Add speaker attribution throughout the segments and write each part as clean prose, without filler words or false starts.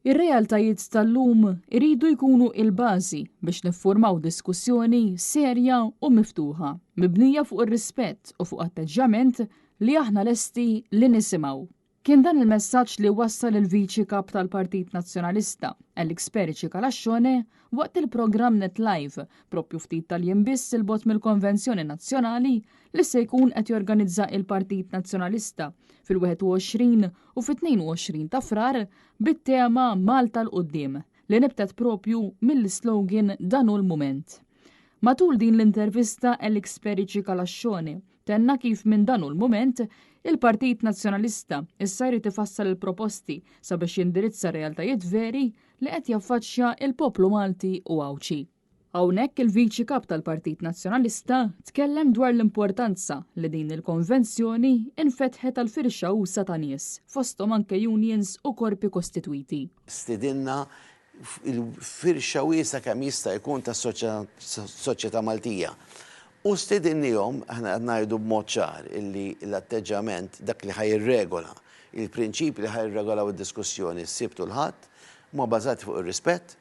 Speaker 1: Ir-realtajiet tal-lum iridu jkunu il-bażi biex niffurmaw diskussjoni serja u miftuħa, mibnija fuq ir-rispett u fuq atteġġjament li aħna lesti li nisimgħu. Kien dan il-messaġġ li wassal il-Viċi Kap tal-Partit Nazzjonalista, Alex Perici Calascione, waqt il-programm Net Live, propju ftit tal-jiem biss 'il bogħod mill-Konvenzjoni Nazzjonali li se jkun qed jorganizza il-Partit Nazzjonalista fil-21 u fit-22 ta' Frar bit-tema Malta 'l Quddiem li nibtet propju mill-islogan Dan hu l-mument. Matul din l-intervista Alex Perici Calascione tenna kif minn dan hu l-mument il-Partit Nazzjonalista issa jrid ifassal il-proposti sabiex jindirizza realtajiet veri li qed jaffaċċja il-poplu Malti u Għawdxi. Hawnhekk il-Viċi Kap tal-Partit Nazzjonalista tkellem dwar l-importanza li din il-konvenzjoni infetħet għal firxa usa ta' nies, fosthom anke unions u korpi kostitwiti.
Speaker 2: Stidinna il-firxa wiesgħa kemm jista' jkun tas-soċjetà Maltija. U stidinnihom, aħna qed ngħidu b'mod ċar illi l-atteġġjament dak li ħa jirregola, il-prinċipji li ħa jirregolaw id-diskussjoni s-Sibt u l-Ħadd huma bażati fuq ir-rispett,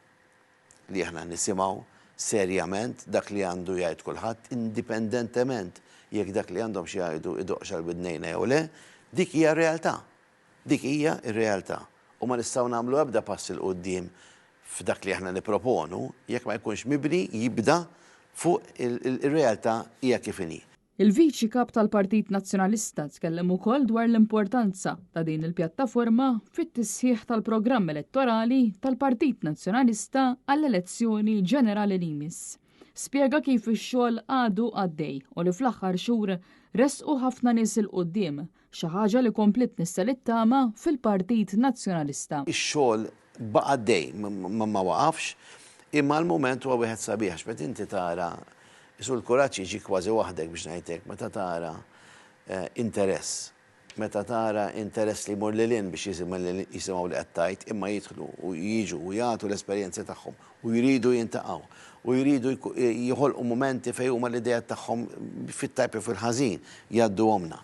Speaker 2: li aħna nisimgħu serjament dak li għandu jgħid kulħadd indipendentement jekk dak li għandhom xi jgħidu idoqqx għal widnejna jew le, dik hija r-realtà. Dik hija r-realtà. U ma nistgħu nagħmlu ebda pass 'il quddiem f'dak li aħna nipproponu jekk ma jkunx mibni jibda fuq ir-realtà hija kif inhi.
Speaker 1: Il-Viċi Kap tal-Partit Nazzjonalista tkellem ukoll dwar l-importanza ta' din il-pjattaforma fit-tisħiħ tal-programm elettorali tal-Partit Nazzjonalista għall-elezzjoni ġenerali li jmiss. Spjega kif ix-xogħol għadu għaddej u li fl-aħħar xhur resqu ħafna nies 'il quddiem, xi ħaġa li kompliet tnissel it-tama fil-Partit Nazzjonalista.
Speaker 2: Ix-xogħol baqa' għaddej, ma waqafx, imma l-mument huwa wieħed sabiħ għax meta inti tara Qisu l-kuraġġ jiġik kważi waħdek biex ngħid hekk, meta tara interess, meta tara interess li jmur lil hinn biex jisimgħu li qed tgħid, imma jidħlu u jiġu u jagħtu l-esperjenzi tagħhom u jridu jintaqgħu u jridu joħolqu mumenti fejn huma l-ideat tagħhom fit-tajb jew fil-ħażin jgħadduhomlna.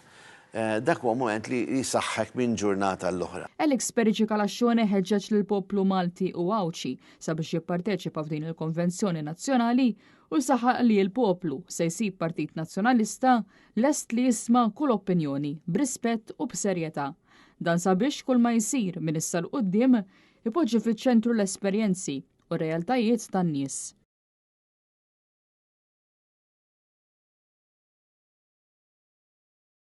Speaker 2: Dak huwa mument li jsaħħek minn ġurnata għall-oħra.
Speaker 1: Alex Perici Calascione ħeġġeġ lill-poplu Malti u Għawdxi sabiex jipparteċipa f'din il-Konvenzjoni Nazzjonali u saħaq li l-poplu se jsib Partit Nazzjonalista lest li jisma' kull opinjoni b'rispett u b'serjetà. Dan sabiex kull ma jsir minn issa 'l quddiem ipoġġi fiċ-ċentru l-esperjenzi u r-realtajiet tan-nies.